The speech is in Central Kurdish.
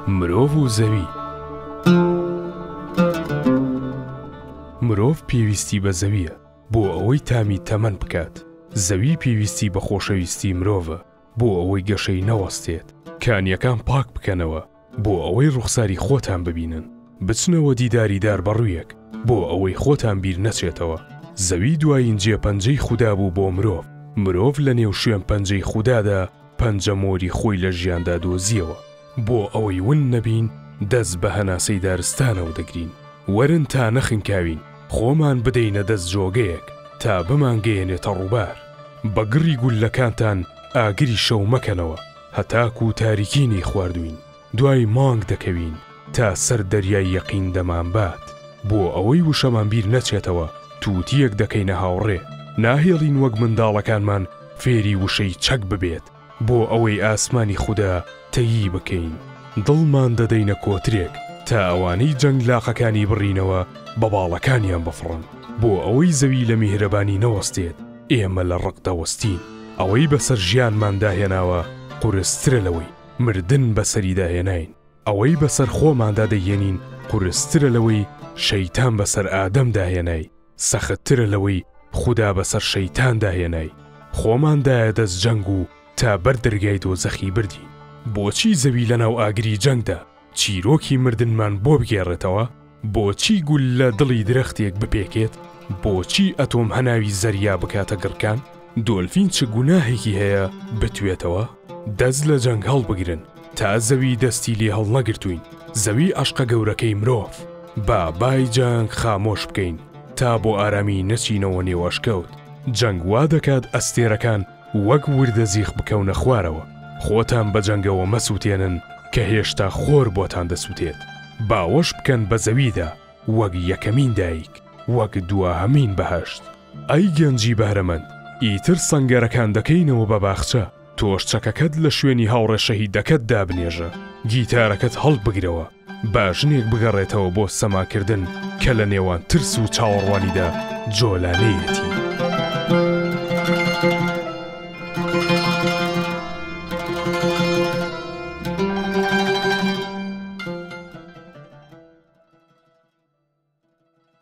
مرۆڤ و زەوی. مرۆڤ پێویستی بە زەوییە بۆ ئەوەی تامی تەمەن بکات، زەوی پێویستی بە خۆشەویستی مرۆڤە بۆ ئەوەی گەشەی نەوەستێت، کانییەکان پاک بکەنەوە بۆ ئەوەی ڕوخساری خۆتان ببینن، بچنەوە دیداری داربەڕوویەک بۆ ئەوەی خۆتان بیر نەچێتەوە، زەوی دوایین جێپەنجەی خودا بوو بۆ مرۆڤ، مرۆڤ لە نێو شوێن پەنجەی خودادا پەنجە مۆری خۆی لە ژیاندا دۆزییەوە. بۆ ئەوەی ون نەبین دەست بە هەناسەی دارستانەوە دەگرین، وەرن تا نەخنکاوین خۆمان بدەینە دەست جۆگەیەک تا بمانگەیەنێتە ڕووبار. بە گڕی گوللەکانتان ئاگری شەو مەکەنەوە هەتاکوو تاریکی نەیخواردووین، دوای مانگ دەکەوین تا سەر دەریای یەقین دەمانبات. بۆ ئەوەی وشەمان بیر نەچێتەوە تووتییەک دەکەینە هاوڕێ، ناهێڵین وەک منداڵەکانمان فێری وشەی چەک ببێت. بۆ ئەوەی ئاسمانی خودا تەیی بکەین دڵمان دەدەینە کۆترێک تا ئەوانەی جەنگ لاقەکانی بڕینەوە بە باڵەکانیان بفڕن بۆ ئەوەی زەوی لە میهرەبانی نەوەستێت ئێمە لە ڕق دەوەستین ئەوەی بەسەر ژیانماندا هێناوە قورسترە لەوەی مردن بەسەریدا هێناین ئەوەی بەسەر خۆماندا دەیهێنین قورسترە لەوەی شەیتان بەسەر ئادەمدا هێنای سەختترە لەوەی خودا بەسەر شەیتاندا هێنای، خۆمان دایە دەست جەنگ و تا بەر دەرگای دۆزەخی بردین. بۆچی زەوی لەناو ئاگری جەنگدا چیرۆکی مردنمان بۆ بگێڕێتەوە؟ بۆچی گوللە دڵی درەختێک بپێکێت؟ بۆچی ئەتۆم هەناوی زەریا بکاتە گڕکان؟ دۆلفین چ گوناهێکی هەیە بتوێتەوە؟ دەست لە جەنگ هەڵبگرن تا زەوی دەستی لێ هەڵنەگرتووین، زەوی عەشقە گەورەکەی مرۆڤ. با بای جەنگ خامۆش بکەین تا بۆ ئارامی نەچینەوە نێو ئەشکەوت. جەنگ وا دەکات ئەستێرەکان وەک وردە زیخ بکەونە خوارەوە. خۆتان بە جەنگەوە مەسووتێنن کە هێشتا خۆر بۆتان دەسووتێت. باوەش بکەن بە زەویدا وەک یەکەمین دایک، وەک دواهەمین بەهەشت. ئەی گەنجی بەهرەمەند، ئیتر سەنگەرەکان دەکەینەوە بە باخچە. تۆش چەکەکەت لە شوێنی هاوڕێ شەهیدەکەت دابنێژە، گیتارەکەت هەڵبگرەوە، با ژنێک بگەڕێتەوە بۆ سەماکردن کە لە نێوان ترس و چاوەڕوانیدا جۆلانەیەتی.